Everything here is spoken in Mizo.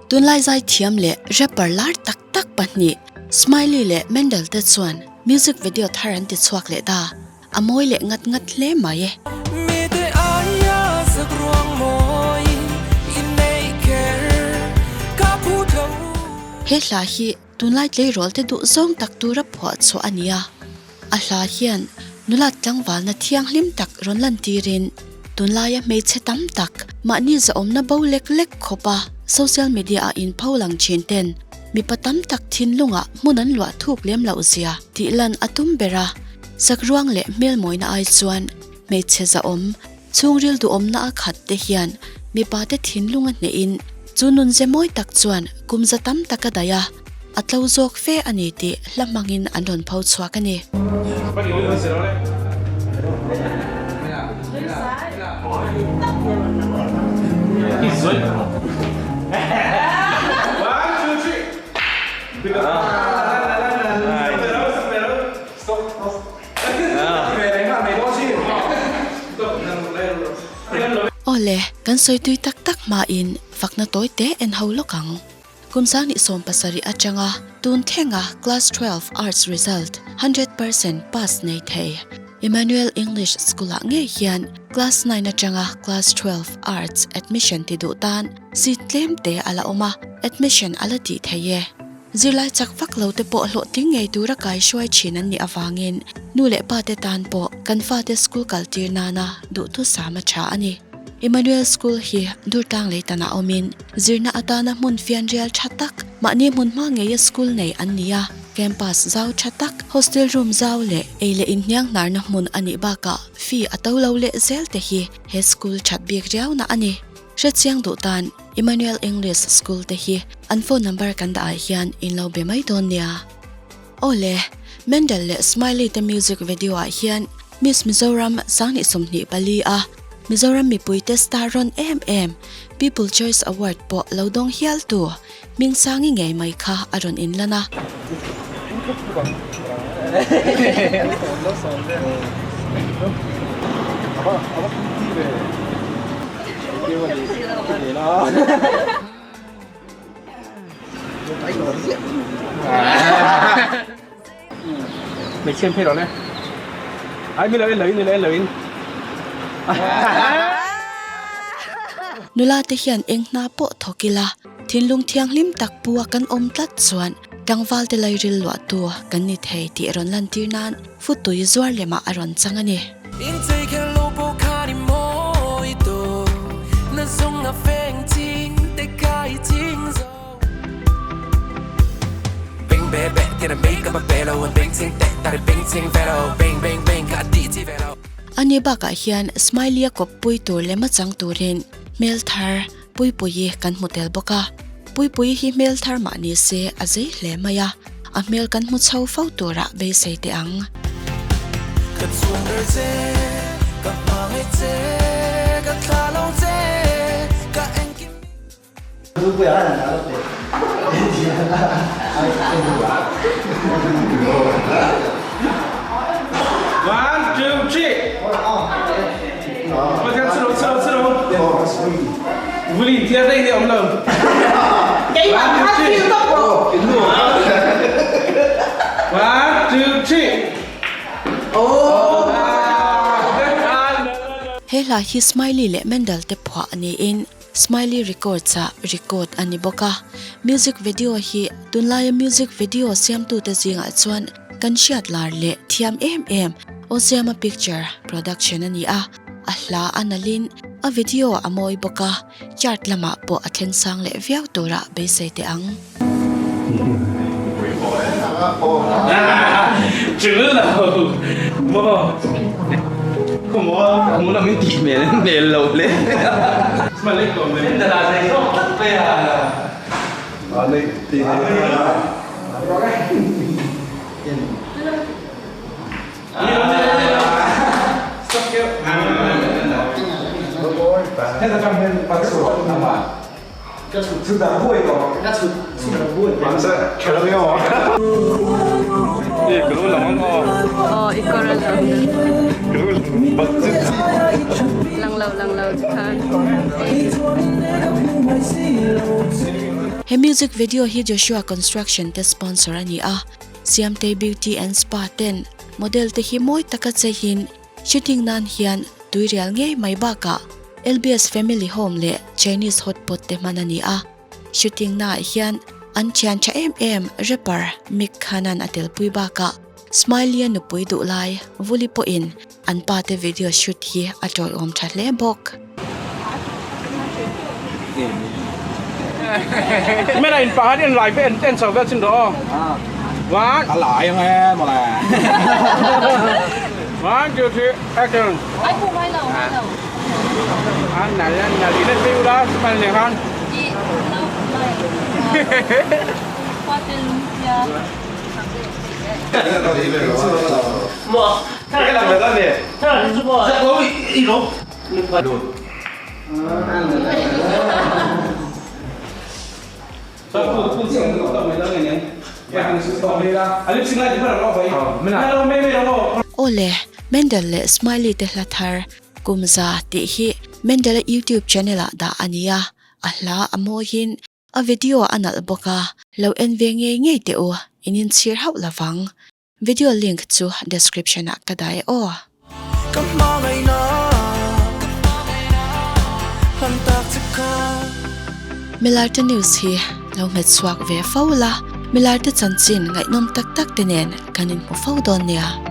Tunlai zaithiam leh rapper lar tak tak pahnih Smiley leh Mendel te chuan music video thar an ti chhuak leh ta, a mawi leh ngat ngat hle mai. He hla hi Tunlai tleirawl te duh zawng tak tura phuah chhuah a ni a, a hla hian nula tlangvalna thianghlim tak rawn lantirin tunlaia hmeichhe tam tak mahni zahawmna bo lek lek khawpa social media ah inpho lang thin ten mipa tam tak thinlungah hmun an luah thuk lem loh zia tih lan a tum ber a, sakruang leh hmelmawina ai chuan hmeichhe zahawm Chhungril duhawmna a khat te hian mipa te thinlung a hnehin chu nunze mawi tak chuan kum za tam tak a daih a, a tlo zawk fe a ni tih hla hmangin an rawn pho chhuak a ni. Awle, kan sawi tui tak tak hmain fakna tawi te en ho lawk ang. Kum 2017 atanga tun thlenga Class 12 Arts result 100% pass nei thei Emmanuel English School-ah ngei hian Class 9 atanga Class 12 Arts admission ti duh tan seat tlem te a la awm a, admission a la tih thei e. Zirlai chak vak lo te pawh hlawhtling ngei tura kai hruai thin an nih avangin nu leh pa te tan pawh kan fate school kal tir nana duhthusam a tha a ni. Emmanuel School hi Durtlang leitanah awmin zirna atana hmun fianrial tha tak, mahni hmun hma ngeia school nei an ni a, campus zau tha tak, hostel room zau leh ei leh inhniang hnarna hmun a nih bakah fee a to lo leh zel te hi he school that bik riauna a ni. Hrechiang duh tan Emmanuel English School te hi an phone number kan dah ah hian in lo be mai dawn nia. Awle, Mendel leh Smiley te music video ah hian Miss Mizoram 2024 a Mizoram mipui te star rawn em em People Choice Award pawh lo dawng hial tu Hmingsangi ngei mai kha a rawn inlan a. Nula te hian eng hna pawh thawk ila thinlung thianghlim tak pu a kan awm tlat chuan tlangval te lairil luah tu kan ni thei tih rawn lantir nan futui zuar lemah a rawn chang a ni. Ani bakah hian Smiley-a kawppui tur lem a chang turin hmel thar Puipuii kan hmu tel bawk a. Puipuii hi hmel thar mah ni se a zei hle mai a, a hmel kan hmu chho fo turah beisei teh ang. He hla hi Smiley leh Mendel te phuah niin Smiley Records ah record a ni bawk a, music video hi tunlaia music video siamtute zingah chuan kan hriat lar leh thiam em em Osiama Picture production a ni a, a hla a nalhin a video a mawi bawk a, chart lamah pawh a thleng sang leh viau tura beisei teh ang. He music video hi Joshua Construction te sponsor a ni a, Siamtei Beauty and Spa ten model te hi mawi taka cheihin shooting nan hian tuirial ngei mai bakah LBS Family Home leh Chinese Hot Pot te hman a ni a. Shooting naah hian an thian tha em em rapper Mick Khanan a telpui bakah Smiley-a nupui duh lai Vuli pawhin an pa te video shoot hi a tawiawm tha hle bawk. Awle, Mendel leh Smiley te hla thar Kum za tih hi Mendel-a YouTube channel-ah dah a ni a, a hla a mawiin a video a nalh bawk a, lo en ve ngei ngei teh u, in inchhir hauh lovang. Video link chu description-ah ka dah e aw. Ka hmangaihna hlan tak che kha. Milarte news hi lo hmet chhuak ve fo la, Milarte chanchin ngaihnawm tak tak te nen kan inhmu fo dawn nia.